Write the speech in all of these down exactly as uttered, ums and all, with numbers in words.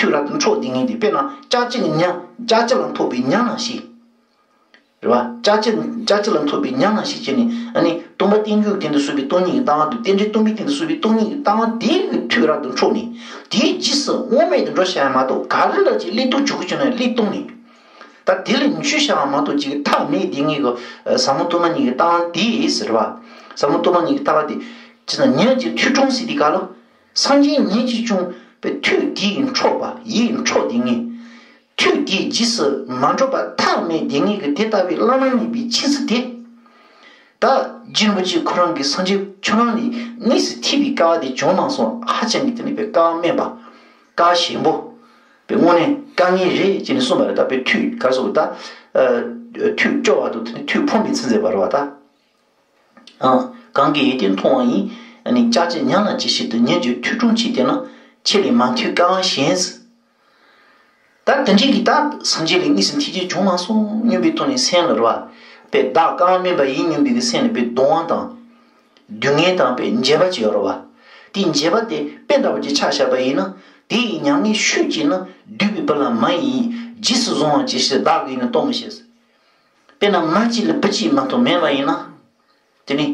ཐོས་རབ་ཏུ་འཕྲོག་བསྡད་མཁན་དེ། དཔེར་ན་ལྕགས་ཀྱུ་གི་ཉ། ལྕགས་ཀྱུ་ལ་ཐུག་པའི་ཉ་ནང་བཞིན། རེད་བ། ལྕགས་ཀྱུ། ལྕགས་ཀྱུ་ལ་ཐུག་པའི་ཉ་ནང་བཞིན་བྱས་ནས། ཨ་ནི་སྟོང་པ་རྟེན་འབྱུང་གི་སྟེང་དུ་བཟུང་བའི་སྟོང་ཉིད་ཀྱི་ལྟ་བ་དང་། རྟེན་འབྲེལ་སྟོང་པའི་སྟེང་དུ་བཟུང་བའི་སྟོང་ཉིད་ཀྱི་ལྟ་བ་དེ་གིས་ཐོས་རབ་ཏུ་འཕྲོག་ནས། དེའི་རྗེས་སུ་དབང་མེད་དུ་འགྲོ་བྱ་ཡ་མ་གཏོགས། ག་རེ་ལ་ཅིག་སླད་གཏོང་བྱེད་དགོས་བྱུང་ན་སླད་གཏོང་ནས། ད་དེ་ལ་འཇུག་བྱ་བ་མ་གཏོགས་ཅིག་ཐབས་མེད་དེ་ངེད་ཀྱི་ཟབ་མོ་སྟོང་པ་ཉིད་ཀྱི་ལྟ་བ་དེ་ཟེར་བ། ཟབ་མོ་སྟོང་པ་ཉིད་ཀྱི་ལྟ་བ་དེ། ཅི་ན་ཉོན་ཅིག་ཐོས་དྲུངས་ཟེར་དེ་ག་ལ། སངས་རྒྱས་ཉིད་ཀྱིས་ཀྱང་པའི་ཐོས་དེ་ཡིས་འཕྲོག་པ། ཡིས་འཕྲོག་དེ་ངེད། ཐོས་དེའི་རྗེས་སུ་མ་འགྲོ་བ་ཐབས་མེད་དེ་ངེད་ཀྱི་དེ་ལྟ་བུའི་བླ་ན་མེད་པའི་ཆོས་ཚུལ་དེ། ད་རྗེ་རིན་པོ་ཆེ་ཁོ་རང་གིས་སངས་རྒྱས་ཁྱོད་རང་ལ་དངོས་སུ་ཐོས་པའི་སྐལ་བ་དེ་བྱུང་མ་སོང་། ཧ་ཅང་གི་དེ་ནི་པའི་སྐལ་བ་དམན་པ། སྐལ་བ་ཞན་པོ། པའི་དངོས་གནས་དཀའ་ངལ་རེད་ཅེས་ནས་གསུངས་པ་རེད། ད་པའི་ཐོས་ག་རེ་ཟེར་ད། ཐོས་སྐྱོ་བ་དང་དེ་ནི་ཐོས་ཕོངས་པའི་ཚུལ་མཛད་པ་རེད་བ་ད། ཨང་། གང་གིས་ཡོན་ཏན་མཐོང་བ་ཡིན། ཨ་ནི་ལྕགས་ཀྱུ་ཉ་ལ་ཇི་བཞིན་དུ། ཉོན་ཅིག་ཐོས་དྲུངས་ཕྱིས་ཏེ་ན། ཁྱེད་ལས་མ་ཐོས་སྐལ་བ་ཞན་ཟེར། ད་དེ་འདྲའི་གི་ད་སངས་རྒྱས་ལ་དངོས་སུ་ཐོས་རྒྱུ་བྱུང་མ་སོང་སྙམ་པའི་ཐོག་ནས་སེམས་ལ་རེད་བ། པའི་བདག་སྐལ་བ་དམན་པ་ཡིན་སྙམ་པའི་གི་སེམས་ལ་པའི་གདུང་བ་དང་། སྡུག་བསྔལ་དང་པའི་འགྱོད་པ་ཅིག་ཡོད་རེད་བ། དེའི་འགྱོད་པ་དེ་དཔེ་འདྲ་བོ་ཅིག་ཆ་བཞག་པ་ཡིན་ན། དེ་ཡི་མྱ་ངན་ཤོད་ཅིག་ན། བདུད་པའི་བུ་ལ་མ་ཡིས་རྗེས་སུ་བཟུང་བ་ཇི་བཞིན་དུ། བདག་གིས་ཡིན་ན་གཏོང་མི་ཤེས། དཔེར་ན་མ་གཅིག་ལ་བུ་གཅིག་མ་གཏོགས་མེད་པ་ཡིན་ན། དེ་ནི།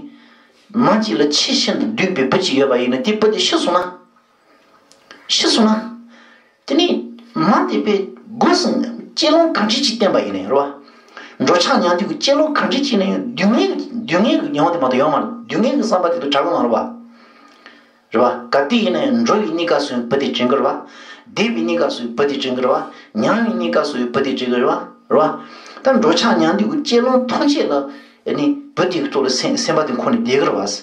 མ་གཅིག་ལ་ཆེས་ཤིན་ཏུ་འདུད་པའི་བུ་གཅིག་ཡོད་པ་ཡིན་ན། དེ་བུ་དེ་ཤི་སོང་ན། ཤི་སོང་ན། དེ་ནི། མ་དེ་པའི་སྒོ་སུ་གཅེས་ལོང་གང་འདྲ་ཅིག་བསྟན་པ་ཡིན་ནའི་རེད་བ། འགྲོ་འཆག་མྱང་འདས་ཀྱི་གཅེས་ལོང་གང་འདྲ་ཅིག་ནས་ཡང་སྡུག་བསྔལ། སྡུག་བསྔལ་གྱི་མྱོང་དེ་མ་གཏོགས་ཡོད་མ་རེད། སྡུག་བསྔལ་གྱི་བསམ་པ་དེ་དང་བྲལ་གི་མ་རེད་བ། རེད་བ། ག་དུས་ཡིན་ན་ཡང་འགྲོ་བའི་གནས་སྐབས་སུ་ཡང་བུ་དེ་དྲན་གི་རེད་བ། བསྡད་པའི་གནས་སྐབས་སུ་ཡང་བུ་དེ་དྲན་གི་རེད་བ། མྱང་བའི་གནས་སྐབས་སུ་ཡང་བུ་དེ་དྲན་གི་རེད་བ། རེད་བ། ད་འགྲོ་འཆག་མྱང་འདས་ཀྱི་གཅེས་ལོང་ཐམས་ཅད་ལ་ནི་བུ་དེའི་ཐོག་ལ་སེམས་སེམས་པ་དེ་འཁོར་ནས་བསྡད་གི་རེད་བ། བྱས་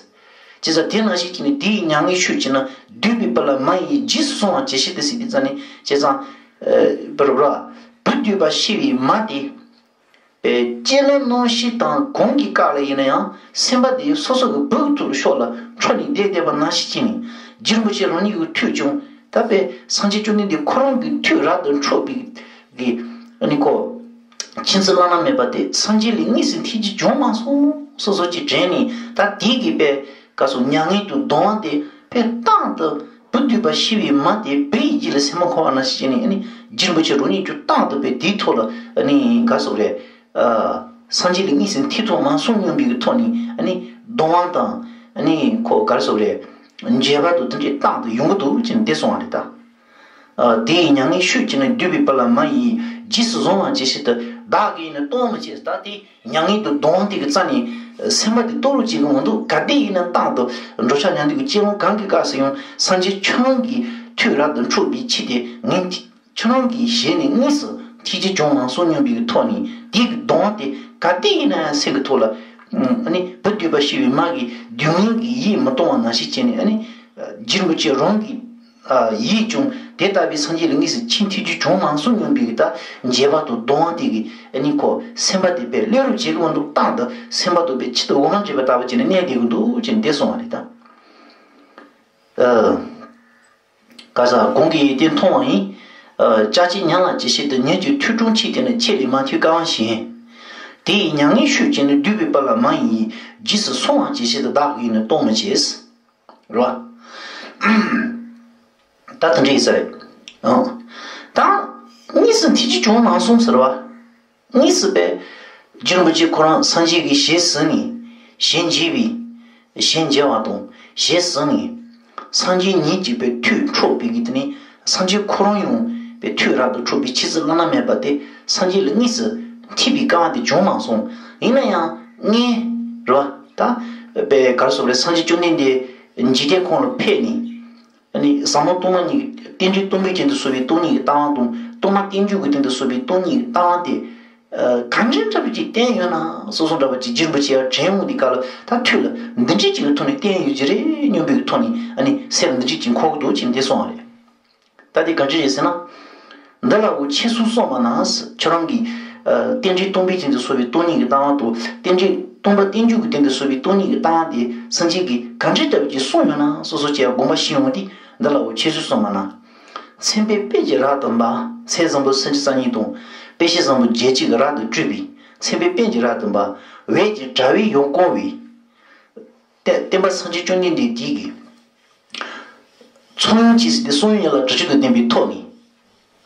ཙང་དེ་ནང་བཞིན་གྱི་ནི། དེ་ཡི་མྱ་ངན་ཤོད་ཅིག་ན། བདུད་པའི་བུ་ལ་མ་ཡིས་རྗེས་སུ་བཟུང་བ་ཇི་བཞིན་དུ་ཟེར་དུས་ཙ་ནི། བྱས་ཙང་། ཨ། བུ་ར་བུ་བདུད་པ་ཤི་བའི་མ་དེ། པའི་གཅེས་ལོང་གནོང་བྱེད་དང་གང་གི་སྐབས་ལ་ཡིན་ན་ཡང་སེམས་པ་དེ་སོ་སོ་གི་བུ་གི་ཐོག་ལ་ཕྱོགས་ལ་འཕྲོ་ནས་བསྡད་བསྡད་པ་ནང་བཞིན་བྱས་ནས། རྗེ་རིན་པོ་ཆེ་རང་ཉིད་ཀྱིས་ཐོས་བྱུང་། ད་པའི་སངས་རྒྱས་བཅོམ་ལྡན་འདས་ཁོ་རང་གིས་ཐོས་རབ་ཏུ་འཕྲོག་པའི་གི་ཨ་ནི་ཁོ་ཁྱིམ་ཚུལ་བླ་ན་མེད་པ་དེ་སངས་རྒྱས་ལ་དངོས་སུ་ཐོས་རྒྱུ་བྱུང་མ་སོང་སོ་སོ་ཅིག་དྲན་ནས། ད་དེ་གི་པའི་ག་སོ་མྱ་ངན་དུ་གདུང་བ་དེ་པའི་རྟག་ཏུ་བུ་བདུད་པ་ཤི་བའི་མ་དེ་བུ་ཡི་རྗེས་ལ་སེམས་པ་འཁོར་བ་ནང་བཞིན་བྱས་ནས། ཨ་ནི་རྗེ་རིན་པོ་ཆེ་རང་ཉིད་ཀྱིས་རྟག་ཏུ་པའི་དེའི་ཐོག་ལ་ཨ་ནི་ག་སོ་རེད། ཨ། སངས་རྒྱས་ལ་དངོས་སུ་ཐོས་ཐོབ་མ་སོང་སྙམ་པའི་གི་ཐོག་ནས་ཨ་ནི་གདུང་བ་དང་། ཨ་ནི་ཁོ་ག་རེ་ཟེར་དགོས་རེད། འགྱོད་པ་དང་དེ་འདྲའི་རྟག་ཏུ་ཡོང་གི་འདུག་ཅེས་འདི་གསུངས་པ་རེད་ད། ཨ། དེ་ཡི་མྱ་ངན་ཤོད་ཅིག་ན། བདུད་པའི་བུ་ལ་མ་ཡིས་རྗེས་སུ་བཟུང་བ་ཇི་བཞིན་དུ། བདག་གིས་ཡིན་ན་གཏོང་མི་བྱེད། ད་དེ་མྱ་ངན་དང་གདུང་བ་དེ་གི་རྩ་ནས་སེམས་པ་དེ་གཏོང་རོགས་བྱེད་གི་མི་འདུག་ག་དུས་ཡིན་ན་རྟག་ཏུ་འགྲོ་འཆག་མྱང་འདས་ཀྱི་གཅེས་ལོང་གང་གི་སྐབས་སུ་ཡང་སངས་རྒྱས་ཁྱོད་རང་གིས་ཐོས་རབ་ཏུ་འཕྲོག་པའི་ཆེད་དེ་ངས། ཁྱོད་རང་གི་ཞལ་ནས་དངོས་སུ་ཐོས་རྒྱུ་བྱུང་མ་སོང་སྙམ་པའི་ཐོག་ནས། དེ་གི་གདུང་བ་དེ་ག་དུས་ཡིན་ན་ཡང་སེམས་ཀྱི་ཐོག་ལ། ཨ་ནི་བུ་བདུད་པ་ཤི་བའི་མ་གི་སྡུག་བསྔལ་གྱིས་ཡིད་མི་གཏོང་བ་ནང་བཞིན་བྱས་ནས། ཨ་ནི་རྗེ་རིན་པོ་ཆེ་རང་གི་ཡིད་ཀྱང་དེ་ལྟ་བུའི་སངས་རྒྱས་ལ་དངོས་སུ་ཕྱིན་ཐོས་རྒྱུ་བྱུང་མ་སོང་སྙམ་པའི་ད་འགྱོད་པ་དང་གདུང་བ་དེ་གིས། ཨ་ནི་ཁོ་སེམས་པ་དེ་པའི་བློས་རུབ་བྱེད་ཀྱི་མི་འདུག་རྟག་ཏུ་སེམས་པ་དེ་པའི་ཆེད་དུ་འོ་མ་འདྲེས་པ་ལྟ་བུ་བྱས་ནས་གནས་བསྡད་ཀྱི་འདུག་ཅེས་འདི་གསུངས་པ་རེད་ད། ཨ། ག་ས་གང་གིས་ཡོན་ཏན་མཐོང་བ་ཡིན། ཨ། ལྕགས་ཀྱུ་ཉ་ལ་ཇི་བཞིན་དུ། ཉོན་ཅིག་ཐོས་དྲུངས་ཕྱིས་ཏེ་ན། ཁྱེད་ལས་མ་ཐོས་སྐལ་བ་ཞན། དེ་ཡི་མྱ་ངན་ཤོད་ཅིག་ན། བདུད་པའི་བུ་ལ་མ་ཡིས་རྗེས་སུ་བཟུང་བ་ཇི་བཞིན་དུ། བདག་གིས་ཡིན་ན་གཏོང་མི་བྱེད། རེད་བ། ད་དེ་འདྲ་ཡིན་ས་རེད། ཨང་། ད་དངོས་སུ་ཐོས་རྒྱུ་བྱུང་མ་སོང་ཟེར་བ། དངོས་སུ་པའི་རྗེ་རིན་པོ་ཆེ་ཁོ་རང་སངས་རྒྱས་ཀྱི་ཞལ་གཟིགས་ནས། ཞལ་མཇལ་བའི། ཞལ་མཇལ་བ་དང་ཞལ་གཟིགས་ནས། སངས་རྒྱས་ཉིད་ཀྱིས་པའི་ཐོས་འཕྲོག་པའི་གི་དེ་ནས་སངས་རྒྱས་ཁོ་རང་ཡང་པའི་ཐོས་རབ་ཏུ་འཕྲོག་པའི་ཆོས་ཚུལ་བླ་ན་མེད་པ་དེ་སངས་རྒྱས་ལ་དངོས་སུ་ཐོས་པའི་སྐལ་བ་དེ་བྱུང་མ་སོང་། ཡིན་ན་ཡང་སྔོན་རེད་བ། ད་པའི་ག་རེ་ཟེར་དགོས་རེད། སངས་རྒྱས་བཅོམ་ལྡན་འདས་འཇིག་རྟེན་ཁམས་ལ་ཕེབས་ནས། ཨ་ནི་ཟབ་མོ་སྟོང་པ་ཉིད་ཀྱི་རྟེན་འབྲེལ་སྟོང་པའི་སྟེང་དུ་བཟུང་བའི་སྟོང་ཉིད་ཀྱི་ལྟ་བ་དང་། སྟོང་པ་རྟེན་འབྱུང་གི་སྟེང་དུ་བཟུང་བའི་སྟོང་ཉིད་ཀྱི་ལྟ་བ་དེ། ཨ། གང་འདྲ་འདྲ་པོ་ཅིག་བསྟན་ཡོད་ན་སོ་སོ་འདྲ་པོ་ཅིག་རྗེ་རིན་པོ་ཆེ་ཡར་དྲན་འོང་དུས་སྐབས་ལ། ད་ཐོས་ལ་འདི་འདྲ་ཅིག་གི་ཐོག་ནས་བསྟན་ཡོད་ཀྱི་རེད་སྙམ་པའི་ཐོག་ནས། ཨ་ནི་སེམས་ལ་འདི་འདྲ་ཅིག་འཁོར་གྱི་འདུག་ཅེས་འདི་གསུངས་པ་རེད། ད་དེ་གང་ཅི་རེད་ཟེར་ན། འདི་ལ་འོ་ཆོས་གསུང་གསུངས་པ་ན། ཁྱོད་རང་གིས། ཨ། རྟེན་འབྲེལ་སྟོང་པའི་སྟེང་དུ་བཟུང་བའི་སྟོང་ཉིད་ཀྱི་ལྟ་བ་དང་། རྟེན་འབྲེལ་སྟོང་པ་རྟེན་འབྱུང་གི་སྟེང་དུ་བཟུང་བའི་སྟོང་ཉིད་ཀྱི་ལྟ་བ་དེ་སངས་རྒྱས་ཀྱིས་གང་འདྲ་འདྲ་པོ་ཅིག་གསུངས་ཡོད་ན་སོ་སོ་ཅིག་དགོངས་པ་ཞིག་འོང་དུས། འདི་ལ་འོ་ཆོས་གསུང་གསུངས་པ་ན། མཚན་དཔེ་དཔེ་གྱིས་རབ་ཏུ་འབར། མཚན་བཟང་པོ་སུམ་ཅུ་རྩ་གཉིས་དང་། དཔེ་བྱད་བཟང་པོ་བརྒྱད་ཅུ་གིས་རབ་ཏུ་སྤྲས་པའི། མཚན་དཔེ་དཔེ་གྱིས་རབ་ཏུ་འབར། འོད་ཀྱི་དྲ་བས་ཡོངས་བསྐོར་བའི། བསྟན་བསྟན་པ་སངས་རྒྱས་བཅོམ་ལྡན་འདས་དེ་གིས། ཚོགས་དབང་ཅེས་ཟེར་ཏེ་གསུང་ཡུལ་ལ་དྲི་ཆུ་དང་ལྡན་པའི་ཐོག་ནས།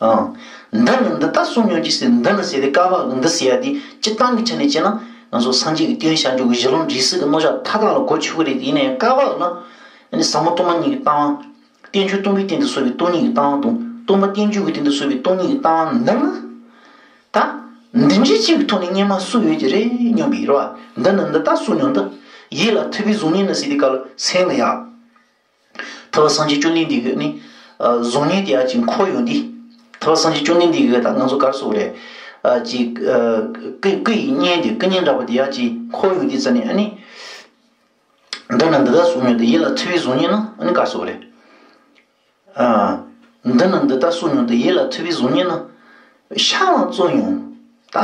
ཨང་། འདི་ནི་འདི་ལྟར་གསུངས་མྱོང་གི་ཟེར། འདི་ནི་ཟེར་ཏེ་བཀའ་བབས་ཀྱི་འདི་ཟེར་ཡ་དེ་སྤྱིར་བཏང་གི་ཆ་ནས་བྱས་ན་ང་ཚོ་སངས་རྒྱས་ཀྱི་བསྟན་བྱང་ཆུབ་ཀྱི་གཞི་ལམ་འབྲས་གསུམ་གྱི་རྣམ་གཞག་མཐའ་དག་ལ་གོ་ཆོད་ཀྱི་རེད། དེ་ཡིན་ན་ཡང་བཀའ་བབས་ན་ཨ་ནི་ཟབ་མོ་སྟོང་པ་ཉིད་ཀྱི་ལྟ་བ། བསྟན་བཅོས་སྟོང་པའི་སྟེང་དུ་གསུངས་པའི་སྟོང་ཉིད་ཀྱི་ལྟ་བ་དང་། སྟོང་པ་བསྟན་བཅོས་ཀྱི་སྟེང་དུ་གསུངས་པའི་སྟོང་ཉིད་ཀྱི་ལྟ་བ་འདི་ནི། ད། འདི་འདྲའི་གཅིག་གི་ཐོག་ནས་སྔོན་མ་གསུངས་ཡོད་ཀྱི་རེད་སྙམ་པའི་རེ་བ། འདི་ནི་འདི་ལྟར་གསུངས་མྱོང་འདི། ཡིད་ལ་ཐུབ་པའི་གཟུགས་བརྙན་ནི་ཟེར་དུས་སྐབས་ལ་སེམས་ལ་ཡ། ཐུབ་པ་སངས་རྒྱས་བཅོམ་ལྡན་འདས་ཀྱི་ནི། གཟུགས་བརྙན་དེ་ཡ་ཅིག་འཁོར་ཡོང་དུས། ཐུབ་པ་སངས་རྒྱས་བཅོམ་ལྡན་འདས་ཀྱི་ད་ང་ཚོ་ག་རེ་ཟེར་དགོས་རེད། ཅིག་སྐུ་སྐུ་ཡི་བརྙན་དེ་སྐུ་བརྙན་འདྲ་པོ་དེ་ཡ་ཅིག་འཁོར་ཡོང་དུས་ཙ་ནས་ཨ་ནི། འདི་ནི་འདི་ལྟར་གསུངས་མྱོང་འདི། ཡིད་ལ་ཐུབ་པའི་གཟུགས་བརྙན་ནི་ཨ་ནི་ག་རེ་ཟེར་དགོས་རེད། ཨ། འདི་ནི་འདི་ལྟར་གསུངས་མྱོང་འདི། ཡིད་ལ་ཐུབ་པའི་གཟུགས་བརྙན་ནི། ཤ་ལ་བཙོས་མྱོང་། ད།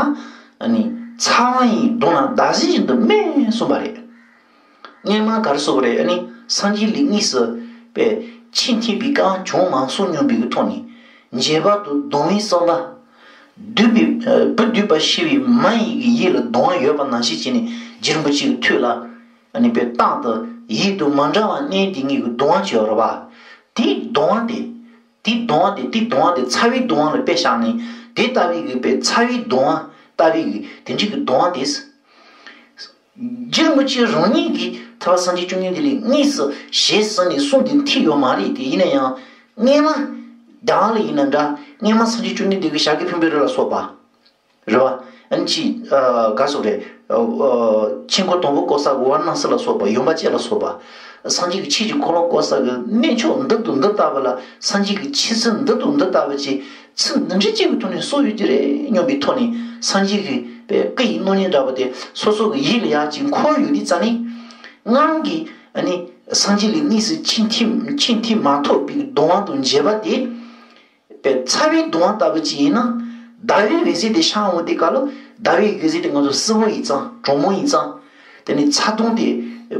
ཨ་ནི། ཚ་བ་ཡི་གདོང་ལ་ཟླ་གཟེར་བཞིན་དུ་སྨིན་གསུངས་པ་རེད། སྔོན་མ་ག་རེ་ཟེར་དགོས་རེད། ཨ་ནི་སངས་རྒྱས་ལ་དངོས་སུ་པའི་ཆེས་མཐུན་པའི་བཀའ་བྱུང་མ་སོང་སྙམ་པའི་གི་ཐོག་ནས། འགྱེད་པ་དང་གདུང་བའི་བསམ་པ། བསྡུས་པའི་བུ་བསྡུས་པ་ཤེས་པའི་མ་ཡི་གི་ཡིད་ལ་གདུང་བ་ཡོད་པ་ནང་བཞིན་བྱས་ནས་རྗེ་རིན་པོ་ཆེ་གི་ཐུགས་ལ། ཨ་ནི་པའི་རྟག་ཏུ་ཡིད་དང་མ་འདྲ་བ་གནས་འདི་ཉིད་ཀྱི་གདུང་བ་ཅིག་ཡོད་རེད་པ། དེའི་གདུང་བ་དེ། དེའི་གདུང་བ་དེ་དེའི་གདུང་བ་དེ་ཚ་བའི་གདུང་བ་ལ་དཔེ་བཞག་ནས་དེ་ལྟ་བུའི་གི་པའི་ཚ་བའི་གདུང་བ་ལྟ་བུའི་གི་དེ་འདྲའི་གི་གདུང་བ་དེ། རྗེ་རིན་པོ་ཆེ་རང་ཉིད་ཀྱིས་ཐར་པ་སངས་རྒྱས་བཅོམ་ལྡན་འདས་ལ་དངོས་སུ་ཞལ་གཟིགས་ནས་གསུང་དེ་ཐོས་ཡོད་མ་རེད་དེ། ཡིན་ན་ཡང་སྔོན་མ་བདག་ལ་ཡིན་ན་འདྲ། སྔོན་མ་སངས་རྒྱས་བཅོམ་ལྡན་འདས་ཀྱི་ཞབས་ཀྱི་ཕུང་པོའི་རི་ལ་སོགས་པ། རེད་བ། ཨ་ནི་ཅི། ག་སོགས་རེད། ཆོས་འཁོར་དང་པོ་བསྐོར་ས་གི་ཝཱ་ར་ཎ་སི་ལ་སོགས་པ། ཡོན་པ་ཅན་ལ་སོགས་པ། སངས་རྒྱས་ཀྱི་ཆོས་ཀྱི་འཁོར་ལོ་བསྐོར་ས་གི་གནས་མཆོག་འདི་དང་འདི་ལྟ་བུ་ལ། སངས་རྒྱས་ཀྱི་ཆོས་ཚུལ་འདི་དང་འདི་ལྟ་བུ་ཅིག་ཚུལ་འདི་འདྲའི་གཅིག་གི་ཐོག་ནས་གསུངས་ཡོད་ཀྱི་རེད་སྙམ་པའི་ཐོག་ནས། སངས་རྒྱས་ཀྱི་པའི་སྐུ་ཡི་སྣང་བརྙན་འདྲ་པོ་དེ་སོ་སོ་གི་ཡིད་ལ་ཡར་ཅིག་འཁོར་ཡོང་དུས་ཙ་ནས། ངང་གིས་ཨ་ནི་སངས་རྒྱས་ལ་དངོས་སུ་ཆེས་མཐུན་ཆེས་མཐུན་མ་ཐོབ་པའི་གདུང་བ་དང་འགྱེད་པ་དེ། པའི་ཚ་བའི་གདུང་བ་ལྟ་བུ་ཅིག་ཡིན་ན། ཟླ་བའི་འོད་ཟེར་དེ་ཤར་འོང་དུས་སྐབས་ལ། ཟླ་བའི་འོད་ཟེར་དེ་ང་ཚོ་བསིལ་པོ་ཡིན་ཙང་། གྲང་མོ་ཡིན་ཙང་། དེ་ནི་ཚ་གདུང་དེ་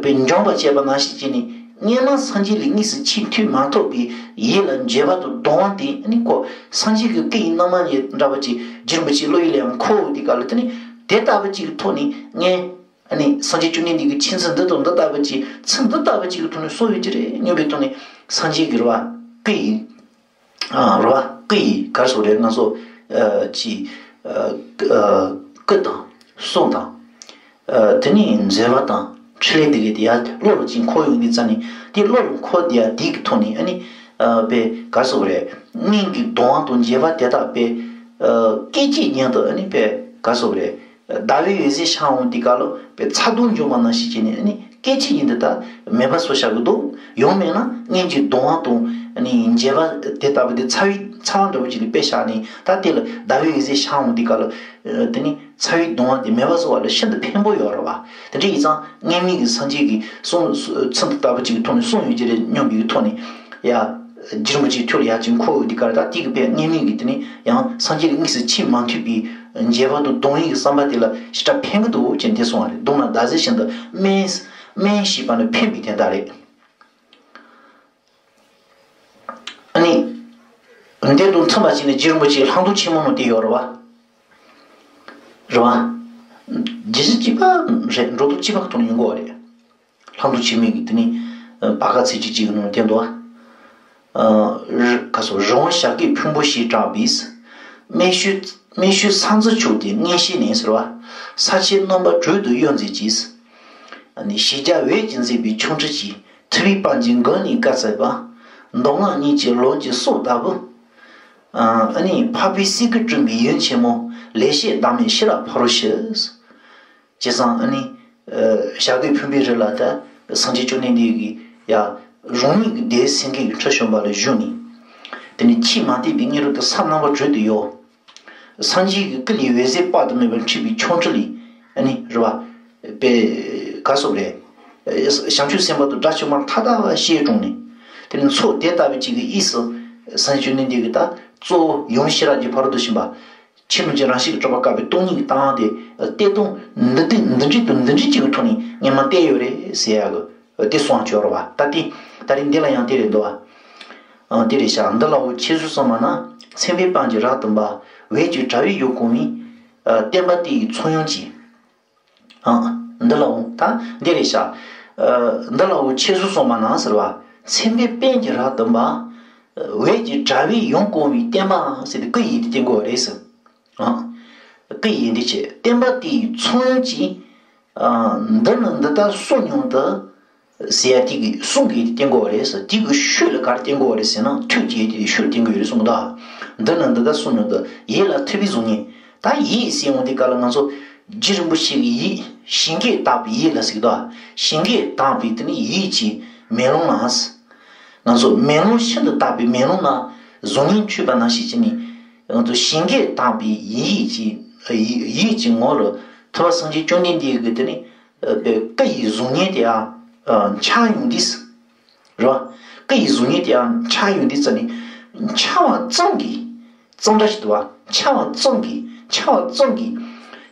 པའི་འཇོམས་པར་བྱེད་པ་ནང་བཞིན་བྱས་ནས། སྔོན་མ་སངས་རྒྱས་ལ་དངོས་སུ་ཆེས་མཐུན་མ་ཐོབ་པའི་ཡིད་ལ་འགྱེད་པ་དང་གདུང་བ་དེ་ནི་ཁོ། སངས་རྒྱས་ཀྱི་སྐུ་ཡི་སྣང་བརྙན་འདྲ་བ་ཅིག་རྗེ་རིན་པོ་ཆེའི་བློ་ཡུལ་ལ་ཡང་འཁོར་འོང་དུས་སྐབས་ལ། དེ་ནི་དེ་ལྟ་བུ་ཅིག་གི་ཐོག་ནས་ངས། ཨ་ནི་སངས་རྒྱས་བཅོམ་ལྡན་འདས་ཀྱི་ཆོས་ཚུལ་འདི་དང་འདི་ལྟ་བུ་ཅིག་ཚུལ་འདི་ལྟ་བུ་ཅིག་གི་ཐོག་ནས་གསུངས་ཡོད་ཀྱི་རེད་སྙམ་པའི་ཐོག་ནས། སངས་རྒྱས་ཀྱི་རེད་བ། སྐུ་ཡི། ཨ། རེད་བ། སྐུ་ཡི་ག་རེ་ཟེར་དགོས་རེད། ང་ཚོ། ཨ། ཅིག་ཨ། ཨ། སྐུ་དང་གསུང་དང་། ཨ། དེ་ནས་མཛད་པ་དང་འཕྲིན་ལས་དེ་གའི་དེ་ཡར་བློ་ལ་ཅིག་འཁོར་ཡོང་དུས་ཙ་ནས། དེ་བློ་ལ་འཁོར་དེ་ཡ་དེ་གི་ཐོག་ནས། ཨ་ནི། ཨ། པའི་ག་རེ་ཟེར་དགོས་རེད། སྔོན་གྱི་གདུང་བ་དང་འགྱེད་པ་དེ་དག་པའི། ཨ། སྐད་ཅིག་ཉིད་དུ། ཨ་ནི་པའི་ག་རེ་ཟེར་དགོས་རེད། ཟླ་བའི་འོད་ཟེར་ཤར་འོང་དུས་སྐབས་ལ་པའི་ཚ་གདུང་འཇོམས་པ་ནང་བཞིན་བྱས་ནས། ཨ་ནི་སྐད་ཅིག་ཉིད་དུ་ད་མེད་པ་བཟོས་བཞག་གི་འདུག་ཡང་མིན་ན་སྔོན་གྱི་གདུང་བ་དང་། ཨ་ནི་འགྱེད་པ་དེ་ལྟ་བུ་དེ་ཚ་བའི་ཚ་བ་འདྲ་བོ་ཅིག་ལ་དཔེ་བཞག་ནས། ད་དེ་ལ་ཟླ་བའི་འོད་ཟེར་ཤར་འོང་དུས་སྐབས་ལ། ཨ། དེ་ནི་ཚ་བའི་གདུང་བ་དེ་མེད་པ་བཟོ་བ་ལ་ཤིན་ཏུ་ཕན་པོ་ཡོད་རེད་བ། དེ་འདྲ་ཡིན་ཙང་སྔོན་མའི་གི་སངས་རྒྱས་ཀྱི་གསུང་ཚུལ་འདི་ལྟ་བུ་ཅིག་གི་ཐོག་ནས་གསུངས་ཡོད་ཀྱི་རེད་སྙམ་པའི་ཐོག་ནས། ཡ། རྗེ་རིན་པོ་ཆེའི་ཐུགས་ལ་ཡ་ཅིག་འཁོར་འོང་དུས་སྐབས་ལ། ད་དེ་གི་པའི་སྔོན་མའི་གི་དེ་ནི་ཡང་སངས་རྒྱས་ཀྱི་དངོས་སུ་ཆེས་མ་ཐུབ་པའི་འགྱེད་པ་དང་གདུང་བའི་གི་བསམ་པ་དེ་ལ་ཞེ་དྲག་ཕན་གི་འདུག་ཅེས་དེ་གསུངས་པ་རེད། གདུང་ལ་ཟླ་གཟེར་བཞིན་དུ་སྨིན། སྨིན་ཞེས་པ་ནི་ཕན་པའི་དོན་དག་རེད། ཨ་ནི། འདི་དང་མཐུན་པ་ཞིག་ནི་རྗེ་རིན་པོ་ཆེའི་ལྷག་མཐོང་ཆེན་མོ་ནང་དེ་ཡོད་རེད་བ། རེད་བ། རྒྱུ་མཚན་གཅིག་པ་རེད། འགྲོ་དོན་གཅིག་པ་གི་ཐོག་ནས་ཡོང་གི་ཡོད་རེད། ལྷག་མཐོང་ཆེན་མོའི་གི་དེ་ནི། ཨ། བར་སྐབས་ཚིགས་བཅད་གཅིག་གི་ནང་དེ་འདུག་བ། ཨ། རི། ག་སོ། རི་དབང་ཞབས་ཀྱི་ཕུང་པོ་ཞེས་གྲགས་པའི། སྨན་ཤུལ། སྨན་ཤུལ་ས་འཛིན་མཆོག་དེ་མངོན་ཤེས་ནས་ཟེར་བ། ས་ཆེན་རྣམ་པ་དྲུག་ཏུ་གཡོ་མཛད་ཀྱིས། ཨ་ནི་ཞི་རྒྱས་འོད་ཀྱིས་མཛེས་པའི་ཆོ་འཕྲུལ་གྱིས། ཐུབ་པའི་དཔལ་གྱི་མགུལ་ནས་བཀའ་སྩལ་པ། མདོ་སྔགས་གཉིས་ཀྱི་ལུང་གི་སྲོག་ལྟ་བུ། ཨ་ནི་འཕགས་པའི་སྲས་ཀྱིས་བསྐྲུན་པའི་ཡུམ་ཆེན་མོ། ལེགས་བཤད་བདག་མེད་ཤེས་རབ་ཕ་རོལ་ཕྱིན། བྱས་ཙང་ཨ་ནི། ཨ། ཞབས་ཀྱི་ཕུང་པོའི་རི་ལ་ད་སངས་རྒྱས་བཅོམ་ལྡན་འདས་ཀྱི་ཡ་རང་ཉིད་ཀྱི་བདེ་སེང་གེ་གི་ཁྲི་གཞོན་པ་ལ་བཞུགས་ནས། དེ་ནས་ཆེས་མ་འདས་པའི་སྙིང་རུས་དེ་ས་རྣམ་པ་དྲུག་ཏུ་གཡོ། སངས་རྒྱས་ཀྱི་སྐུ་ལས་འོད་ཟེར་དཔག་ཏུ་མེད་པ་འཕྲོས་པའི་ཆོ་འཕྲུལ་ལས། ཨ་ནི་རེད་བ། པའི་ག་སོགས་རེད། བྱང་ཆུབ་སེམས་དཔའ་དང་དགྲ་བཅོམ་པ་མཐའ་དག་ལ་ཤེས་དྲུང་ནས། དེ་ནས་མཚོ་དེ་ལྟ་བུ་གཅིག་གི་དབུས་སུ་སངས་རྒྱས་བཅོམ་ལྡན་འདས་ཀྱིས་ད་གཙོ་བོ་ཡུམ་ཤེས་རབ་ཀྱི་ཕ་རོལ་ཏུ་ཕྱིན་པ། ཆོས་རྣམས་ཀྱི་རང་བཞིན་གྱིས་གྲུབ་པ་དཀའ་བའི་སྟོང་ཉིད་ཀྱི་ལྟ་བ་དེ། བསྟན་སྟངས་འདི་དེ་འདི་འདྲའི་དང་འདི་འདྲའི་གཅིག་གི་ཐོག་ནས་སྔོན་མ་བསྟན་ཡོད་རེད་ཟེར་ཡག་གི་དེ་གསུངས་ཆོག་རེད་བ། ད་དེ་ད་རེས་འདི་ལ་ཡང་དེ་རེད་འདུག་བ། ཨ། དེ་རེད་ཤག་འདི་ལའོ་ཁྱེད་ཚོས་གསུངས་པ་ན། མཚན་དཔེའི་དཔལ་གྱི་རབ་ཏུ་འབར། འོད་ཀྱི་དྲ་བས་ཡུལ་གང་བའི། ཨ། བསྟན་པ་དེ་ཡི་ཚོགས་དབྱངས་ཀྱིས། ཨ། འདི་ལའོ་ད་འདི་རེད་ཤག་ཨ། འདི་ལའོ་ཁྱེད་ཚོས་གསུངས་པ་ན་ཟེར་བ། མཚན་དཔེའི་དཔལ་གྱི་རབ་ཏུ་འབར། འོད་ཀྱི་དྲ་བས་ཡོངས་བསྐོར་བའི་བསྟན་པ་ཟེར་ཏེ་སྐུ་ཡི་དེ་བསྟན་དགོས་པ་རེད་ཟེར། ཨ། སྐུ་ཡི་འདི་བྱས་བསྟན་པ་དེའི་ཚོགས་ཀྱིས། ཨ། འདི་ནི་འདི་ལྟར་གསུངས་མྱོང་དུ། ཟེར་ཡ་དེ་གི་གསུང་གི་བསྟན་དགོས་པ་རེད་ཟེར། དེ་གི་ཤུལ་ལ་ག་རེ་བསྟན་དགོས་པ་རེད་ཟེར་ན། ཐོས་ཀྱི་ཡོད་དེ་ཤུལ་བསྟན་དགོས་ཡོད་རེད་གསུངས་གི་འདུག་འདི་ནི་འདི་ལྟར་གསུངས་མྱོང་དུ། ཡིད་ལ་ཐིམ་པའི་གཟུགས་བརྙན། ད་ཡིད་ཟེར་ཡོང་དེ་ག་ལ་ང་ཚོ་རྗེ་རིན་པོ་ཆེ་གི་ཡིད་ཞིང་གས་དག་པའི་ཡིད་ལ་ཟེར་གི་འདུག་ཞིང་གས་དག་པའི་དེ་ནི་ཡིད་ཀྱི་མེ་ལོང་ལ། ང་ཚོ་མེ་ལོང་ཤིན་ཏུ་དག་པའི་མེ་ལོང་ལ་གཟུགས་བརྙན་འཁྲུལ་པ་ནང་བཞིན་བྱས་ནས། ང་ཚོ་ཞིང་གས་དག་པའི་ཡིད་ཀྱི་ཡིད་ཀྱི་ངོ་ལ་ཐུབ་པ་སངས་རྒྱས་བཅོམ་ལྡན་འདས་ཀྱི་དེ་ནི་སྐུ་ཡི་གཟུགས་བརྙན་དེ་ཡང་འཆར་ཡོང་དུས། རེད་བ། སྐུ་ཡི་གཟུགས་བརྙན་དེ་ཡང་འཆར་ཡོང་དུས་ཙ་ནི། འཆར་བ་ཙམ་གྱིས། གཙང་སྦྲ་ཞིག་འདུག་བ། འཆར་བ་ཙམ་གྱིས། འཆར་བ་ཙམ་གྱིས།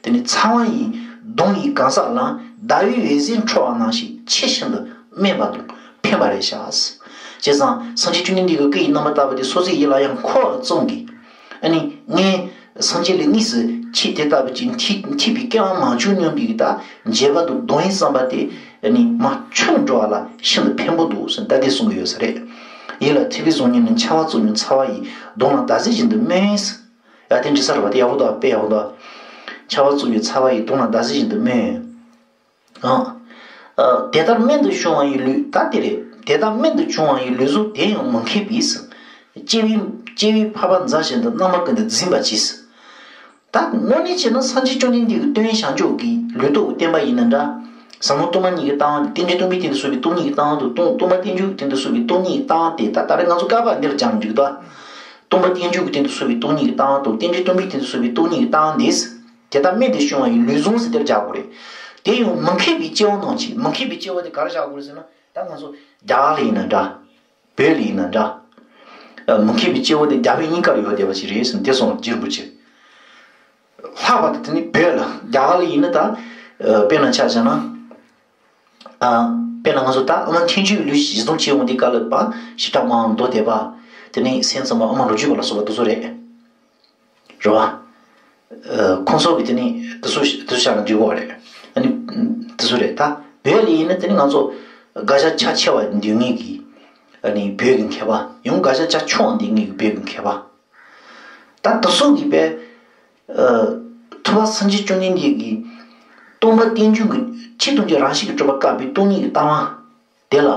དེ་ནི་ཚ་བ་ཡི་གདོང་ཡི་གང་ཟག་ལ་ཟླ་བའི་འོད་ཟེར་འཕྲོ་བ་ནང་བཞིན་ཆེས་ཤིན་ཏུ་དམན་པ་དང་ཕན་པ་རེད་ཤག་བྱས་ཙང་སངས་རྒྱས་བཅོམ་ལྡན་འདས་ཀྱི་སྐུ་ཡི་རྣམ་པར་བལྟ་བ་དེ་སོ་སོའི་ཡིད་ལ་ཡང་འཁོར་བ་ཙམ་གྱིས། ཨ་ནི་ངས་སངས་རྒྱས་ལ་དངོས་སུ་ཁྱེད་དེ་ལྟ་བུ་ཅིག་ཐིག་ཐིག་པའི་སྐལ་བ་མང་བྱུང་སྙམ་པའི་ད་མཇལ་བ་དང་གདོང་ཡིན་བསམ་པ་དེ་ཨ་ནི་མ་ཆུང་འགྲོ་བ་ལ་ཤིན་ཏུ་ཕན་པོ་འདུག་ཟེར་ད་དེ་གསུང་གི་ཡོད་ས་རེད། ཡིད་ལ་ཐིམ་པའི་གཟུགས་བརྙན་ནི། འཆར་བ་ཙམ་ཡང་ཚ་བ་ཡི་གདོང་ལ་ཟླ་ཟེར་བཞིན་དུ་སྨིན། ཡ་དེ་འདྲི་ས་རེད་བ། དེ་ཡག་པོ་འདུག་དཔེ་ཡག་པོ་འདུག་འཆར་བ་ཙམ་ཡང་ཚ་བ་ཡི་གདོང་ལ་ཟླ་ཟེར་བཞིན་དུ་སྨིན། ཨང་། ཨ། དེ་ལྟར་རྨད་དུ་བྱུང་བ་ཡི་ལུས། ད་དེ་རེད། དེ་ལྟར་རྨད་དུ་བྱུང་བ་ཡི་ལུས་གཟུགས་དེ་ཡང་མི་མཁས་པས། སྐྱེ་བའི་སྐྱེ་བའི་འཕགས་པ་མཛའ་བཞིན་དུ། རྣམ་པ་ཀུན་ཏུ་འཛིན་པར་བྱེད། ད་དངོས་གནས་བྱས་ན་སངས་རྒྱས་བཅོམ་ལྡན་འདས་ཀྱི་སྟོན་བྱང་ཆུབ་ཀྱི་ལུས་ཐོག་གི་བསྟན་པ་ཡིན་ན་འདྲ། ཟབ་མོ་སྟོང་པ་ཉིད་ཀྱི་ལྟ་བ་དང་། རྟེན་འབྲེལ་སྟོང་པའི་སྟེང་དུ་གསུངས་པའི་སྟོང་ཉིད་ཀྱི་ལྟ་བ་དང་། སྟོང་སྟོང་པ་རྟེན་འབྱུང་གི་སྟེང་དུ་གསུངས་པའི་སྟོང་ཉིད་ཀྱི་ལྟ་བ་དེ། ད་ད་རེས་ང་ཚོ་བསྐལ་པ་འདིར་སྦྱངས་འཇུག་ད། སྟོང་པ་རྟེན་འབྱུང་གི་སྟེང་དུ་གསུངས་པའི་སྟོང་ཉིད་ཀྱི་ལྟ་བ་དང་། རྟེན་འབྲེལ་སྟོང་པའི་སྟེང་དུ་གསུངས་པའི་སྟོང་ཉིད་ཀྱི་ལྟ་བ་འདི། དེ་ལྟར་རྨད་དུ་བྱུང་བ་ཡི་ལུས་ཟུངས་ཟེར་དེར་སྦྱར་དགོས་རེད། དེ་ཡང་མི་མཁས་པའི་སྐྱེ་བོ་རྣམས་ཀྱིས། མི་མཁས་པའི་སྐྱེ་བོ་དེ་ག་རེ་བཞག་དགོས་རེད་ཟེར་ན། ད་ང་ཚོ་རྒྱ་གར་ལ་ཡིན་ན་འདྲ། བོད་ལ་ཡིན་ན་འདྲ། ཨ། མི་མཁས་པའི་སྐྱེ་བོ་དེ་རྒྱ་བོད་གཉིས་ཀར་ཡོད་བསྡད་པ་ཞིག་རེད་ཟེར་ནས་དེ་གསུངས། རྗེ་རིན་པོ་ཆེ། ལྷག་པར་དུ་དེ་ནི་བོད་ལ་རྒྱ་གར་ལ་ཡིན་ན་ད། ཨ། དཔེར་ན་ཆ་བཞག་ན། ཨ། དཔེར་ན་ང་ཚོ་ད་ཨ་མ་ཐན་ཅུའི་ལུས་གཞི་བཟུང་བྱས་འོང་དུས་སྐབས་ལ་པ་ཞི་དྲག་མང་མདོ་སྡེ་པ། དེ་ནས་སེམས་ཙམ་པ་ཨ་མ་ལོ་རྒྱུས་པ་ལ་སོགས་པ་དེ་ཚོ་རེད། རེད་བ། ཨ། ཁོང་ཚོ་གི་དེ་ནི་དེ་ཚོ་དེ་ཚོ་བཞག་ན་འགྲིག་གོ་རེད། ཨ་ནི་དེ་ཚོ་རེད། ད་བོད་ལ་ཡིན་ན་དེ་ནི་ང་ཚོ་དགག་བྱ་རྒྱ་ཆེ་བ་འདོད་མཁན་གྱི། ཨ་ནི་བོད་ཀྱི་མཁས་པ། ཡང་དགག་བྱ་རྒྱ་ཆུང་བ་འདོད་མཁན་གྱི་བོད་ཀྱི་མཁས་པ། ད་དེ་ཚོ་གི་པས། ཨ། ཐུབ་པ་སངས་རྒྱས་བཅོམ་ལྡན་འདས་ཀྱིས་སྟོང་པ་རྟེན་འབྱུང་གི་ཆེས་སྟོང་གི་རང་བཞིན་གྱིས་གྲུབ་པ་བཀག་པའི་སྟོང་ཉིད་ཀྱི་ལྟ་བ་དེ་ལ།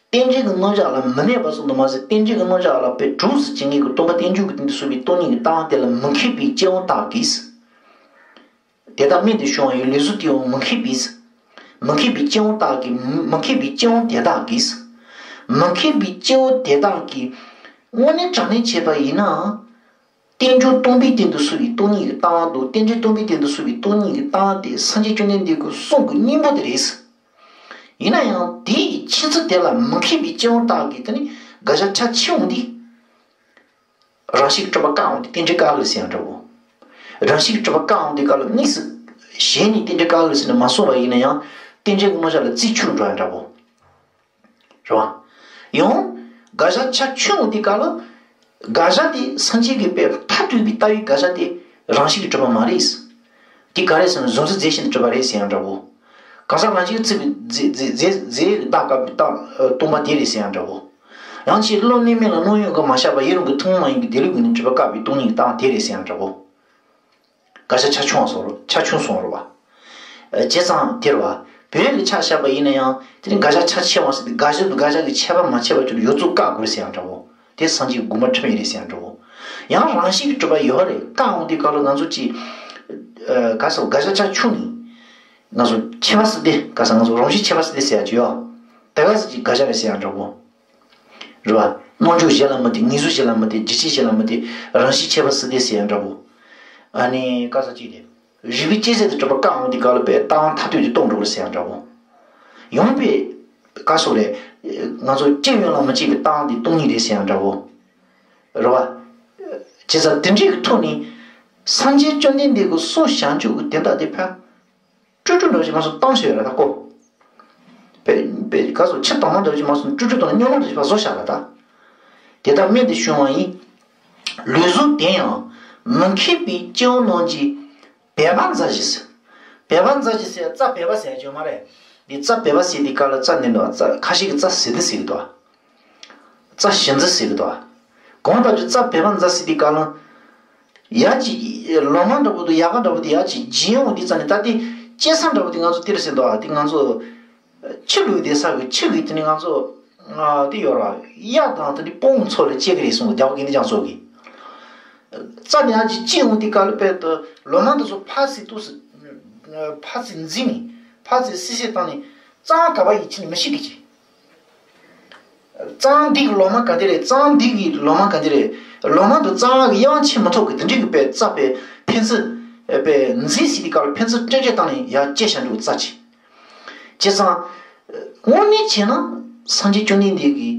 རྟེན་འབྲེལ་གྱི་རྣམ་གཞག་ལ་མི་གནས་པ་ཙམ་དུ་མ་ཟད། རྟེན་འབྲེལ་གྱི་རྣམ་གཞག་ལ་པའི་གྲུབ་ཟིན་བྱེད་མཁན་གྱི་སྟོང་པ་རྟེན་འབྱུང་གི་སྟེང་དུ་གསུངས་པའི་སྟོང་ཉིད་ཀྱི་ལྟ་བ་དེ་ལ་མི་མཁས་པའི་སྐྱེ་བོ་དག་གིས། དེ་ལྟར་རྨད་དུ་བྱུང་བ་ཡི་ལུས་གཟུགས་དེའང་མི་མཁས་པས། མི་མཁས་པའི་སྐྱེ་བོ་དག་གིས། མི་མཁས་པའི་སྐྱེ་བོ་དེ་དག་གིས། མི་མཁས་པའི་སྐྱེ་བོ་དེ་དག་གིས་དངོས་གནས་དྲང་གནས་བྱས་པ་ཡིན་ན། རྟེན་འབྱུང་སྟོང་པའི་སྟེང་དུ་གསུངས་པའི་སྟོང་ཉིད་ཀྱི་ལྟ་བ་དང་། རྟེན་འབྲེལ་སྟོང་པའི་སྟེང་དུ་གསུངས་པའི་སྟོང་ཉིད་ཀྱི་ལྟ་བ་དེ་སངས་རྒྱས་བཅོམ་ལྡན་འདས་ཀྱི་གསུང་གི་སྙིང་པོ་དེ་རེད། ཡིན་ན་ཡང་དེའི་ཕྱི་ཚུལ་དེ་ལ་མི་མཁས་པའི་སྐྱེ་བོ་དག་གིས་དེ་ནི་དགག་བྱ་རྒྱ་ཆེ་འོང་དུས། རང་བཞིན་གྱིས་གྲུབ་པ་བཀག་འོང་དུས་རྟེན་འབྲེལ་བཀག་གི་རེད་ཟེར་ཡང་འདྲ་བོ། རང་བཞིན་གྱིས་གྲུབ་པ་བཀག་འོང་དུས་སྐབས་ལ་དངོས་སུ་གཞན་ནི་རྟེན་འབྲེལ་བཀག་གི་རེད་ཟེར་ནས་མ་གསུངས་པ་ཡིན་ན་ཡང་། རྟེན་འབྲེལ་གྱི་རྣམ་གཞག་ལ་རྩིས་འཆོལ་འགྲོ་ཡང་འདྲ་བོ། རེད་བ། ཡང་། དགག་བྱ་རྒྱ་ཆུང་དེ་ག་ལ། དགག་བྱ་དེ་སངས་རྒྱས་ཀྱི་དཔེ་མཐར་ཐུག་པའི་ལྟ་བའི་དགག་བྱ་དེ་རང་བཞིན་གྱིས་གྲུབ་པ་མ་རེད། དེ་ག་རེ་ཟེར་ན་གཟུགས་འཛིན་རྫས་གཞན་དུ་གྲུབ་པ་རེད་ཟེར་ཡང་འདྲ་བོ། གང་ཟག་རང་བཞིན་གྱིས་གྲུབ་པའི་རྫས་རྫས་རྫས་རྫས་བདག་བཀག་པའི་རྟགས་སྟོང་པ་དེ་རེད་ཟེར་ཡང་འདྲ་བོ། ཡང་ཅིག་བློ་གནས་མིན་ལ་སྣང་ཡུལ་གྱིས་མ་ཁྱབ་པ་ཡུལ་རང་གི་ཐུན་མོང་མ་ཡིན་པའི་བདེ་ལུགས་ཀྱི་ནི་གྲུབ་པ་བཀག་པའི་སྟོང་ཉིད་ཀྱི་རྟགས་དེ་རེད་ཟེར་ཡང་འདྲ་བོ། དགག་བྱ་ཆ་ཆུང་བ་སོང་རོ། ཆ་ཆུང་སོང་རོ་བ། ཨ། བྱས་ཙང་དེ་རེད་བ། བོད་ལ་ཆ་བཞག་པ་ཡིན་ན་ཡང་དེ་ནི་དགག་བྱ་ཆ་ཆེ་བ་ཟེར་ཏེ་དགག་བྱ་དང་དགག་བྱ་གི་ཁྱད་པར་མ་ཕྱེ་བ་ཅིག་ཡོངས་རྫོགས་བཀག་དགོས་ཟེར་ཡང་འདྲ་བོ། དེ་སངས་རྒྱས་དགོངས་པ་ཁྲིམས་ཡིན་རེད་ཟེར་ཡང་འདྲ་བོ། ཡང་རང་བཞིན་གྱིས་གྲུབ་པ་ཡོད་རེད། བཀག་འོང་དུས་སྐབས་ལ་ང་ཚོ་ཅིག་ཨ། ག་ཟེར། དགག་བྱ་ཆ་ཆུང་ནི། ང་ཚོ་ཁྱད་པར་ཟེར་དེ་ག་ཟེར། ང་ཚོ་རང་བཞིན་ཁྱད་པར་ཟེར་དེ་ཟེར་ཡང་ཅིག་ཡོད། དེ་ག་ཟེར་ཅིག་དགག་བྱ་རེད་ཟེར་ཡང་འདྲ་བོ། རེད་བ། རྣམ་འཇོག་གཞན་ལ་མི་ལྟོས། ངེས་གཟུགས་གཞན་ལ་མི་ལྟོས། རྒྱུ་ཆོས་གཞན་ལ་མི་ལྟོས། རང་བཞིན་ཁྱད་པར་ཟེར་དེ་ཟེར་ཡང་འདྲ་བོ། ཨ་ནི་ག་ཟེར་ཅིག་དེ། རིགས་པས་དཔྱད་བྱས་ཏེ་གྲུབ་པ་བཀག་འོང་དུས་སྐབས་ལ་པའི་རྟགས་མཐར་ཐུག་དེ་སྟོང་འགྲོ་གི་རེད་ཟེར་ཡང་འདྲ་བོ། ཡང་པའི་ག་ཟེར་རེད། ང་ཚོ་སྐྱེ་བོའི་ལ་མི་སྐྱེ་བའི་རྟགས་དེ་སྟོང་ཉིད་རེད་ཟེར་ཡང་འདྲ་བོ། རེད་བ། བྱས་ཙང་དེ་འདྲའི་གི་ཐོག་ནས་སངས་རྒྱས་བཅོམ་ལྡན་འདས་ཀྱི་གསུང་བྱང་ཆུབ་ཀྱི་དོན་དག་དེ་ཕར། སྤྲོས་བྲལ་འདྲ་ཞིག་ང་ཚོ་བཏང་ཤོད་ར་ད་ཀོ། པེ་པེ་ག་སོ་ཆི་དང་མ་འདྲ་ཞིག་མ་སོང་སྤྲོས་བྲལ་དང་སྙོམས་འཇུག་འདྲ་ཞིག་ཕར་བཟོ་བཞག་ར་ད། དེ་ལྟར་རྨད་དུ་བྱུང་བ་ཡི་ལུས་གཟུགས་དེ་ཡང་མི་མཁས་པའི་སྐྱེ་བོ་རྣམས་ཀྱིས་སྦལ་པ་མཛའ་བཞིན་ཟེར། སྦལ་པ་མཛའ་བཞིན་ཟེར་རྩྭ་སྦལ་པ་ཟེར་ཡ་ཅིག་ཡོད་མ་རེད། འདི་རྩྭ་སྦལ་པ་ཟེར་དེ་ག་ལ་རྩྭ་འདི་འདྲ་བ་རྩྭ་ཁ་ཤས་ཀྱིས་རྩྭ་ཟེ་ཏི་ཟེར་གི་འདུག་རྩྭ་ཞིབ་འཛིན་ཟེར་གི་འདུག་གང་ལྟར་གྱི་རྩྭ་བེ་བ་འཛིན་ཟེར་དུས་སྐབས་ལ། ཡ་གཅིག་ལོ་མ་འདྲ་པོ་དང་ཡལ་ག་འདྲ་པོ་དེ་ཡ་གཅིག་རྒྱས་ཡོང་དུས་ཙམ་ནས་ད་དེ་སྐྱེ་ས་འདྲ་པོ་དེ་ང་ཚོ་དེ་རུ་ཟེར་འདུག་དེ་ང་ཚོ་ཆུ་ལུད་དེ་ས་གི་ཆུ་གི་དེ་ནི་ང་ཚོ་དེ་ཡོད་ར་གཡག་དང་དེ་ནི་སྤོང་ཚོ་ལ་སྐྱེ་གི་རེད་གསུངས་འདུག་རྒྱ་བོད་དགེ་ལྡན་རྒྱ་མཚོ་གིས། རྩྭ་དེ་ཡ་གཅིག་སྐྱེ་ཡོང་དུས་སྐབས་ལ་དཔེ་དུ་ལོ་མ་འདི་ཚོ་ཕར་ཚུར་འདུག་སེ་ཕར་ཚུར་འཛིན་ནས་ཕར་ཚུར་སི་སི་བཏང་ནས་རྩྭ་ག་པར་ཡིན་ཕྱིན་ནས་མི་ཤེས་གི་ཅི། རྩྭ་འདི་གི་ལོ་མ་ག་འདི་རེད། རྩྭ་འདི་གི་ལོ་མ་ག་འདི་རེད། ལོ་མ་འདི་རྩྭ་གི་གཡང་ཆེན་མི་ཐོག་གི་དེ་འདྲའི་གི་པའི་རྩྭ་པའི་ཕན་ཚུན་པའི་འཛིན་སྲིད་དེ་ག་ལ་ཕན་ཚུན་སྤྲད་སྤྲད་བཏང་ནས་ཡར་སྐྱེ་བྱ་འགྲོ་གི་རྩྭ་ཆེ། བྱས་ཙང་དངོས་གནས་བྱས་ན་སངས་རྒྱས་བཅོམ་ལྡན་འདས་ཀྱིས་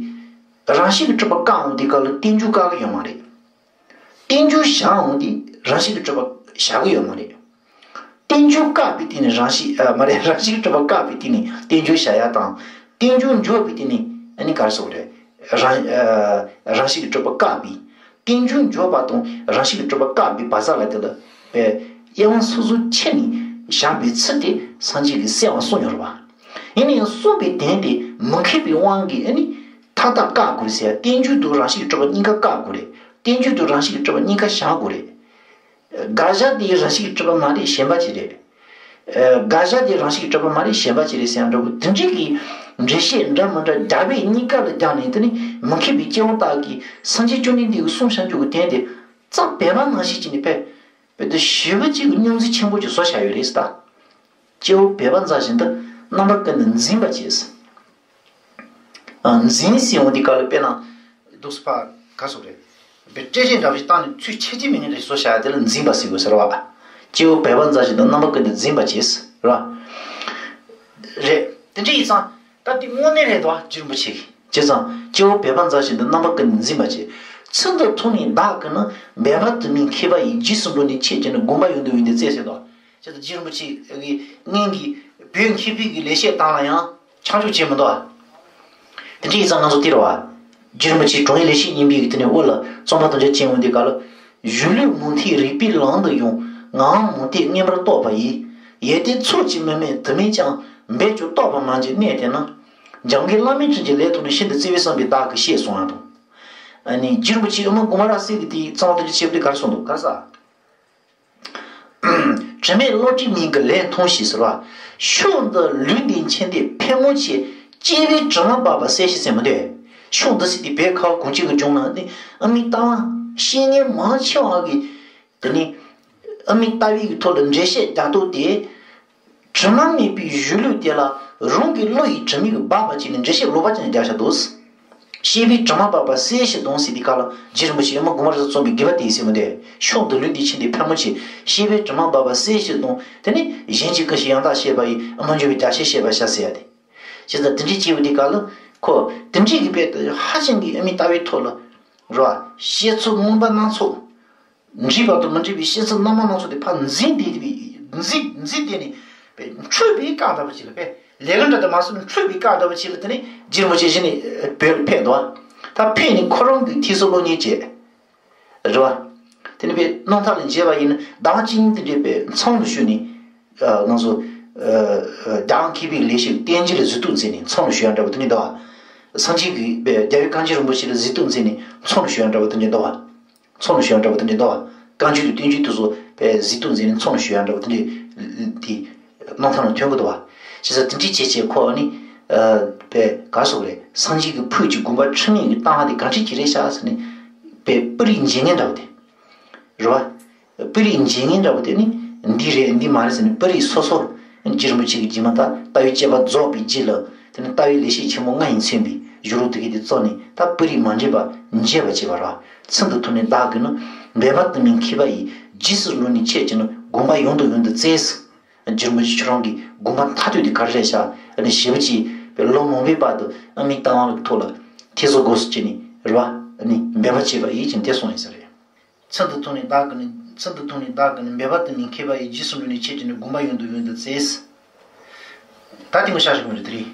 རང་བཞིན་གྱི་གྲུབ་པ་བཀག་འོང་དེ་ག་ལ་རྟེན་འབྱུང་བཀག་གི་ཡོད་མ་རེད། རྟེན་འབྱུང་བཞག་འོང་དེ་རང་བཞིན་གྱི་གྲུབ་པ་བཞག་གི་ཡོད་མ་རེད། རྟེན་འབྱུང་བཀག་པའི་སྟེང་ནས་རང་བཞིན་ཨ་མ་རེད། རང་བཞིན་གྱི་གྲུབ་པ་བཀག་པའི་སྟེང་ནས་རྟེན་འབྱུང་བཞག་ཡ་དང་། རྟེན་འབྱུང་འཇོག་པའི་སྟེང་ནས་ཨ་ནི་ག་རེ་ཟེར་དགོས་རེད། རང་ཨ་རང་བཞིན་གྱི་གྲུབ་པ་བཀག་པའི། རྟེན་འབྱུང་འཇོག་པ་དང་རང་བཞིན་གྱི་གྲུབ་པ་བཀག་པའི་བར་མཚམས་ལ་དེ་ལ་པའི་དབྱེ་བ་སོ་སོ་ཕྱེ་ནས་བཞག་པའི་ཚུལ་དེ་སངས་རྒྱས་ཀྱིས་གསལ་བ་གསུངས་ཡོད་རེད་བ། ཡིན་ན་ཡང་གསུངས་པའི་དོན་དེ་མི་མཁས་པའི་དབང་གིས་ཨ་ནི་མཐའ་དག་བཀག་དགོས་ཟེར། རྟེན་འབྱུང་དང་རང་བཞིན་གྱི་གྲུབ་པ་གཉིས་ཀ་བཀག་དགོས་རེད། རྟེན་འབྱུང་དང་རང་བཞིན་གྱི་གྲུབ་པ་གཉིས་ཀ་བཞག་དགོས་རེད། དགག་བྱ་དེ་རང་བཞིན་གྱིས་གྲུབ་པ་མ་རེད་ཞེན་པ་ཅིག་རེད། དགག་བྱ་དེ་རང་བཞིན་གྱིས་གྲུབ་པ་མ་རེད་ཞེན་པ་ཅིག་རེད་ཟེར་ཡང་འདྲ་པོ་དེ་འདྲའི་གི་འགྲེལ་བཤད་འདྲ་མི་འདྲ་རྒྱག་པའི་གཉིས་ཀ་ལ་རྒྱག་ནས་དེ་ནི་མི་མཁས་པའི་སྐྱེ་བོ་དག་གིས་སངས་རྒྱས་བཅོམ་ལྡན་འདས་ཀྱིས་གསུངས་བཞག་རྒྱུ་གི་དོན་དེ་རྩྭ་བེ་བ་ནང་བཞིན་བྱས་ནས་ཕེབས་པའི་དུ་ཞེ་པོ་ཅིག་གི་སྙོམས་འཛིན་ཆེན་པོ་ཅིག་བཟོ་བཞག་ཡོད་རེད་ཟེར་ད། སྐྱེ་བོ་བེ་བ་འཛིན་བཞིན་དུ་རྣམ་པ་ཀུན་ཏུ་འཛིན་པར་བྱེད་ཟེར། འཛིན་ཟེར་འོང་དེ་ག་ལ་དཔེར་ན། འདུག་སེ་ཕར་ག་སོགས་རེད། དཔེ་སྤྲེལ་ཆེན་འདྲ་བ་ཞིག་བཏང་ནས་ཚུར་ཆད་ཀྱི་མི་ངན་རེ་བཟོ་བྱ་ཡ་དེ་ལ་འཛིན་པ་ཟེར་དགོས་ཟེར་བ། སྐྱེ་བོ་བེ་བ་འཛིན་བཞིན་དུ་རྣམ་པ་ཀུན་ཏུ་འཛིན་པར་བྱེད་ཟེར་བ། རེད། དེ་འདྲ་ཡིན་ཙང་ད་དེ་དངོས་གནས་རེད་དོ་རྗེ་རིན་པོ་ཆེ་གིས། བྱས་ཙང་སྐྱེ་བོ་བེ་བ་འཛིན་བཞིན་དུ་རྣམ་པ་ཀུན་ཏུ་འཛིན་པར་བྱེད། ཚུལ་འདི་མཐོང་ནས་བདག་གིས་ནི། འབད་པ་དུ་མའི་མཁས་པ་ཡིས། རྗེས་སུ་འགྲོ་ནས་ཆེད་ཀྱང་ནི། དགོངས་པ་ཡོངས་འདུ་ཡོངས་འདུ་བཙལ་ཟེར་དོ། ཅེས་དང་རྗེ་རིན་པོ་ཆེ་གི་སྔོན་གྱི་བོད་མཁས་པའི་གི་ལེགས་བཤད་སྟེང་ལ་ཡང་ཆ་འཇོག་བྱས་མི་འདུག་ཨ། དེ་འདྲ་ཡིན་ཙང་ང་ཚོ་འདིར་བ། རྗེ་རིན་པོ་ཆེ་དྲང་ངེས་ལེགས་བཤད་སྙིང་པོའི་གི་དེ་ནས་དབུ་ལ་རྩོམ་པ་དང་འབྲེལ་ཅན་འོང་དུས་ག་ལ། གཞུང་ལུགས་མུ་མཐུད་རིགས་པའི་ལམ་དུ་ཡང་། ངའང་མུ་མཐུད་མངོན་པར་རྟོགས་པ་ཡིས། ཡོན་ཏན་ཚོགས་ཀྱིས་མི་དམན་དུ་མས་ཀྱང་། འབད་ཀྱང་རྟོགས་པ་མ་འབྱོངས་གནས་དེ་ན། འཇམ་མགོན་བླ་མའི་དྲིན་གྱིས་ལེགས་མཐོང་ནས། ཤིན་ཏུ་བརྩེ་བས་བསམ་པས་བདག་གིས་ཤེས་གསུང་ཡང་དང་། ཨ་ནི་རྗེ་རིན་པོ་ཆེ་དབུ་མ་དགོངས་པ་རབ་གསལ་གྱི་དེའི་རྩོམ་པ་དང་འབྲེལ་ཆེ་བ་དེ་ག་རེ་གསུངས་འདུག་ག་རེ་ཟེར། དྲི་མེད་བློ་གྲོས་མིང་གི་ལན་མཐོང་ཞེས་ཟེར་བ། ཕྱོགས་འདི་ལུས་འདི་མཁྱེན་ཏེ་ཕལ་མོ་ཆེ། སྐྱེས་པས་དྲི་མ་འབབ་པ་གསལ་ཞིང་ཟེར་མི་འདུག་ཕྱོགས་འདི་ཟེར་དུས་བོད་ཁ་བ་གངས་ཅན་གྱི་ལྗོངས་ན་ནི་ཨ་མའི་ལྟ་བ་བཤེས་གཉེན་མང་ཆེ་བ་གིས་དེ་ནི་ཨ་མའི་ལྟ་བའི་གི་ཐོག་ལ་འགྲེལ་བཤད་རྒྱག་སྟངས་དེ། དྲི་མ་མེད་པའི་གཞུང་ལུགས་དེ་ལ་རང་གི་བློ་ཡི་དྲི་མས་འབབ་པ་བྱས་ནས་འགྲེལ་བཤད་ལོག་པ་ཅན་རྒྱག་བཞག་འདུག་ཤེས་པས་དྲི་མ་འབབ་པ་གསལ་ཞིང་དྭངས་ཟེར་དུས་སྐབས་ལ་རྗེ་རིན་པོ་ཆེ་དབུ་མ་དགོངས་པ་རབ་གསལ་རྩོམ་པའི་དགེ་བ་དེ་ཡིན་ཟེར་མི་འདུག་ཕྱོགས་འདི་ལུས་འདི་མཁྱེན་ཏེ་ཕལ་མོ་ཆེ། ཤེས་པས་དྲི་མ་འབབ་པ་གསལ་ཞིང་དྭངས། དེ་ནི་གཞན་གྱིས་ཀུན་ཤེས་ཡང་དག་ཤེས་པ་ཡིས། སྨོན་འཇུག་པའི་རྒྱ་ཆེར་བཤད་པར་བྱ་ཟེར་ཡ་དེ། བྱས་ཙང་དེ་འདྲའི་སྐྱེས་བུ་དེ་ག་ལ་ཁོ་དེ་འདྲའི་གི་དཔེ་ཧ་ཅང་གི་ཨ་མའི་ལྟ་བའི་ཐོག་ལ་རོ། བཤད་ཚུལ་མངོན་པ་སྣ་ཚོགས། འགྲིག་པ་དང་མི་འགྲིག་པའི་བཤད་ཚུལ་སྣ་མང་སྣ་ཚོགས་དེ་ཕར་འཛིན་བསྡད་པའི་འཛིན་འཛིན་བསྡད་ནས་པའི་འཁྲུལ་པའི་བཀའ་ལྟ་བུ་ཅིག་ལ་པས་ལས་ཀ་འདྲ་དུ་མ་སོང་འཁྲུལ་པའི་བཀའ་ལྟ་བུ་ཅིག་ལ་དེ་ནས་རྗེ་རིན་པོ་ཆེ་གཞི་ནས་བོད་ལ་ཕེབས་འདུག་ད་ཕེབས་ནས་ཁོ་རང་གི་ཐེག་གསུམ་སློབ་གཉེར་བྱས། རེད་བ། དེ་ནས་པའི་རྣམ་ཐར་ལ་མཇལ་བ་ཡིན་ན་ཟླ་བ་གཅིག་གཉིས་དེ་འདྲའི་པའི་མཚམས་སུ་བཞུགས་ནས་ང་ཚོ་རྒྱལ་དབང་མཁས་པའི་ལེགས་བཤད་བསྟན་འགྱུར་ལ་གཟིགས་རྟོག་མཛད་ནས་མཚམས་སུ་བཞུགས་ཡ་འདྲ་བ་དེ་འདྲ་འདུག་བ། སངས་རྒྱས་ཀྱི་པའི་རྒྱལ་བའི་བཀའ་འགྱུར་རིན་པོ་ཆེ་ལ་གཟིགས་རྟོག་མཛད་ནས་མཚམས་སུ་བཞུགས་ཡ་འདྲ་བ་དེ་འདྲ་འདུག་བ། མཚམས་ལ་ཞོན་འདྲ་བོ་དེ་འདྲ་འདུག་བ། བཀའ་འགྱུར་དང་བསྟན་འགྱུར་དེ་ཚོ་པའི་གཟིགས་རྟོག་མཛད་ནས་མཚམས་ལ་ཞོན་འདྲ་བོ་དེ་འདྲའི་དེ་རྣམ་ཐར་ལ་ཐོན་གི་འདུག་བ། བྱས་ཙང་དེ་འདྲའི་བྱས་བྱས་ཁོ་ནི་པའི་ག་སོགས་རེད། སངས་རྒྱས་ཀྱི་ཕུགས་ཀྱི་དགོངས་པ་འཁྲུལ་མེད་ཀྱི་བཏང་བ་དེ་ག་འདྲ་ཅིག་རེད་ཤག་ཟེར་ནས་པའི་པར་རིས་འབྱེད་མཁན་འདྲ་བོ་དེ་རེད་བ། པར་རིས་འབྱེད་མཁན་འདྲ་བོ་དེ་ནི་འདི་རེད་འདི་མ་རེད་ཟེར་ནས་པར་རིས་སོ་སོ་རྗེ་རིན་པོ་ཆེ་གི་རྗེས་མ་ད་ལྟ་བའི་དཔྱད་པ་རྫོགས་པའི་རྗེས་ལ། དེ་ནི་ལྟ་བའི་ལེགས་བཤད་ཆེན་མོ་ལྔ་ཡིས་མཚོན་པའི་གཞུང་ལུགས་དེ་གའི་དེ་བཙོན་ནས་ད་པར་རིས་མ་འདྲེས་པ་འབྱེད་པར་བྱེད་པ་ར། ཚུལ་འདི་མཐོང་ནས་བདག་གིས་ནི། འབད་པ་དུ་མའི་མཁས་པ་ཡིས། རྗེས་སུ་འགྲོ་ནས་ཆེད་ཀྱང་ནི། དགོངས་པ་ཡོངས་དང་ཡོངས་འདུ་བཙལ། རྗེ་རིན་པོ་ཆེ་ཁྱོད་རང་གི་དགོངས་པ་མཐར་ཐུག་དེ་ག་རེ་རེད་ཤག་ཨ་ནི་ཞེ་པོ་ཅིག་པའི་ལོ་མང་པོའི་བར་དུ་ཨ་མའི་ལྟ་བ་ལ་ཐོག་ལ་ཐེ་ཚོམ་སྒོ་སུ་བྱས་ནས་རེད་བ། ཨ་ནི་འབད་པ་བྱེད་པ་ཡིས་ཀྱང་དེ་གསུངས་ཡིན་ས་རེད། ཚུལ་འདི་མཐོང་ནས་བདག་གིས་ནི། ཚུལ་འདི་མཐོང་ནས་བདག་གིས་ནི། འབད་པ་དུ་མའི་མཁས་པ་ཡིས། རྗེས་སུ་འགྲོ་ནས་ཆེད་ཀྱང་ནི། དགོངས་པ་ཡོངས་དང་ཡོངས་འདུ་བཙལ། ད་དེ་ངོ་ཤ་ཞིག་མི་རེད་དེ་རེད།